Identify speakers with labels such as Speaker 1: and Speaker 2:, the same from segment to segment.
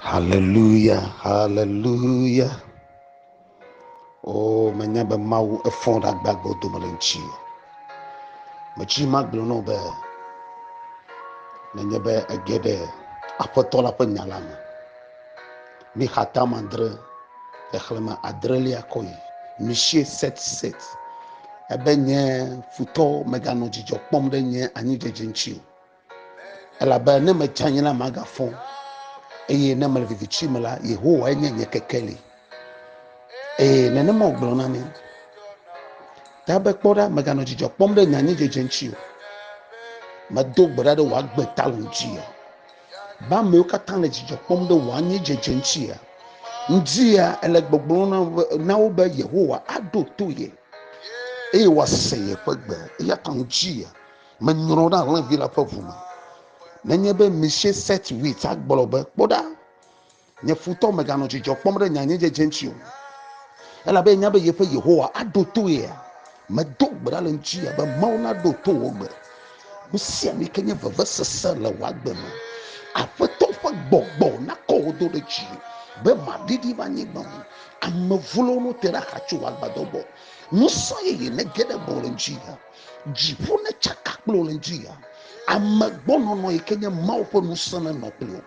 Speaker 1: Haleluya, haleluya. O, menya be Mawu efɔ ɖe agbagbewo dome le ŋutiwò. Metsi magblɔ na wò be nenye be ege ɖe Aƒetɔ la ƒe nya la me. Mixa tame adre, xexlẽme adrelia kɔ yi. Misie set set. Ebe nye futɔ meganɔ dzidzɔ kpɔm ɖe nye anyidzedze ŋuti o. Elabe ne medze anyi la, magafɔ, eye ne mele viviti me la, Yehowae nye nye kekeli. Eye nenema wògblɔ na mí. Ta be kpɔ ɖa, mèganɔ dzidzɔ kpɔm ɖe nye anyidzedze ŋuti o. Medo gbe ɖa ɖe wò agbe ta le ŋuti. Be amewo katã le dzidzɔ kpɔm ɖe wò anyidzedze ŋutia, ŋutia ele gbɔgblɔm na wo be Yehowa aɖo to ye eye wòase yeƒe gbe. Eya ta ŋutia Menyrɔ ɖe alẽvi la ƒe ʋu me. Nenye be Michée set huit agblɔ be, Kpɔ ɖa, nye futɔ meganɔ dzidzɔ kpɔm ɖe nye anyidzedze ŋuti o, elabe enya be yeƒe Yehowa aɖo to yea? Medo gbe ɖa le ŋuti abe Mawu naɖo to wò gbe. Nu sia nu yi ke nye vevesese le wò agbe me, Aƒetɔ ƒe gbɔgbɔ nakɔ wò do ɖe dzi be màɖiɖi va anyigba o. Ame vlowo note ɖe axa tso wò agbadɔ gbɔ. Ŋusẽ yeye nege ɖe gbɔwò le ŋuti. Dziƒo netsaka kple wò le ŋdi ya. Ame gbɔnɔnɔ yi ke nye Mawu ƒe ŋusẽ nenɔ kple wò.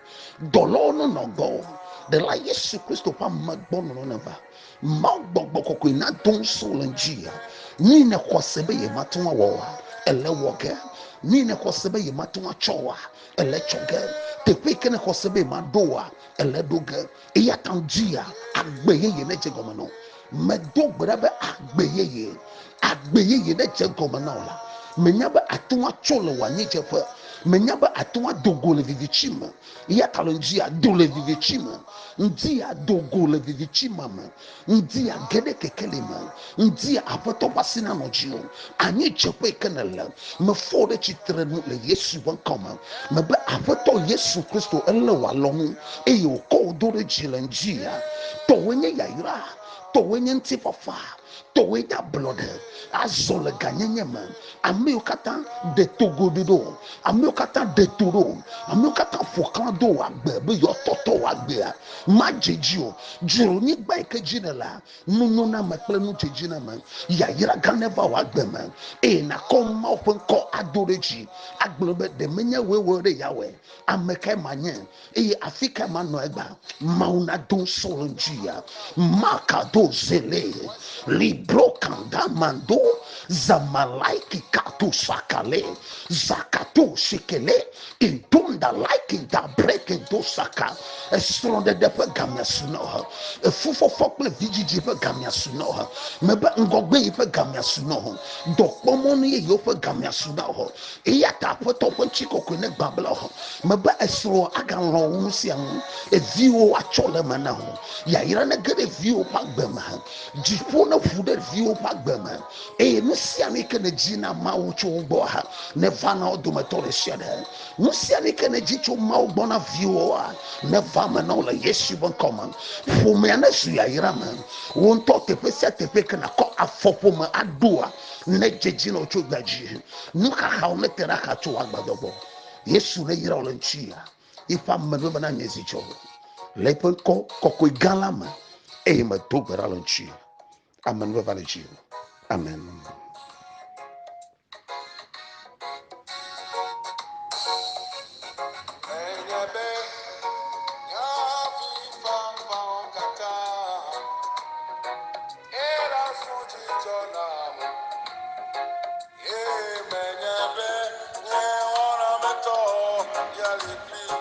Speaker 1: Dɔlawo nenɔ gbɔwò. Ɖela Yesu Kristo ƒe ame gbɔnɔnɔ neva. Mawu gbɔgbɔ kɔkɔe nado ŋusẽ wò le ŋdi ya. Nu yi nèxɔ se be yemate ŋu awɔ oa, èle wɔ ge. Nu yi nèxɔ se be yemate ŋu atsɔ oa, èle tsɔ ge. Teƒe yi ke nèxɔ se be yemaɖo oa, èle ɖo ge. Eya ta ŋdi ya, agbe yeye nedze gɔme na wò. Medo gbe ɖa be agbe yeye, agbe yeye ne dze gɔme na wò la, menya be àte ŋu atso le wò anyidzeƒe. Menya be àte ŋu ado go le viviti me. Eya ta le ŋdi ado le viviti me. Ŋdi ado go le viviti ma me. Ŋdi age ɖe kekeli me. Ŋdi Aƒetɔ ƒe asi nanɔ dziwò. Anyidzeƒe yi ke nèle, mefɔ wò ɖe tsitre nu le Yesu ƒe ŋkɔ me. Mebe Aƒetɔ Yesu Kristo elé wò alɔnu eye wòkɔ wò do ɖe dzi le ŋdi. Tɔwòe nye yayra, tɔwòe nye ŋutifafa, tɔwòe nye ablɔɖe. Azɔ le gãnyenye me, ame yiwo katã ɖe togo ɖi ɖo, ame yiwo katã ɖe to ɖo, ame yiwo katã ƒo xlã do wò agbe be yewoatɔtɔ wò agbea, madze edzi o. Dzronyigba yi ke dzi nèlea, nunyoname kple nudzedziname, yayra gã neva wò agbe me eye nàkɔ Mawu ƒe ŋkɔ ado ɖe dzi agblɔ be, Ɖe menye wòe wɔe ɖe Yahweh? Ame kae manye? Eye afi ka manɔ egbea? Mawu nado ŋusẽ wò ŋuti ya. Makado zele libro kanda mando zamalaiki kato sakale zakato sekele intunda like da break do saka. Esrɔ̃ɖeɖe ƒe gamea su na wò. Efufɔfɔ kple vidzidzi ƒe gamea su na wò. Mebe ŋgɔgbe yi ƒe gamea su na wò. Dɔkpɔmɔnu yeyewo ƒe gamea su na wò. Eya ta Aƒetɔ ƒe ŋutikɔkɔe negbã bla wò. Mebe esrɔ̃ agalɔ̃ wò nu sia nu. Eviwò atsɔ le eme na wò. Yayra nege ɖe viwò ƒe agbe me. Dziƒo neʋu ɖe viwò ƒe agbe me. Eye nu sia nu yi ke nèdi na Mawu tso wo gbɔa, neva na wo dometɔ ɖe sia ɖe. Nu sia nu yi ke nèdi tso Mawu gbɔ na viwòa, neva eme na wò le Yesu ƒe ŋkɔ me. Ƒomea nezu yayra me. Wò ŋutɔ teƒe sia teƒe yi ke nàkɔ afɔƒome aɖoa, nedze dzi na wò tso gbea dzi. Nuxaxawo nete ɖe axa tso wò agbadɔ gbɔ. Yesu neyra wò le ŋuti ya. Yiƒe amenuveve nanye dzidzɔ le eƒe ŋkɔ kɔkɔe gã la me eye medo gbe ɖa le ŋuti. Amenuveve le dziwò. Amen.
Speaker 2: Menye be míavi vavãwo katã ela zu dzidzɔ nam o. Ye menye be nye wɔnametɔ míali kpli.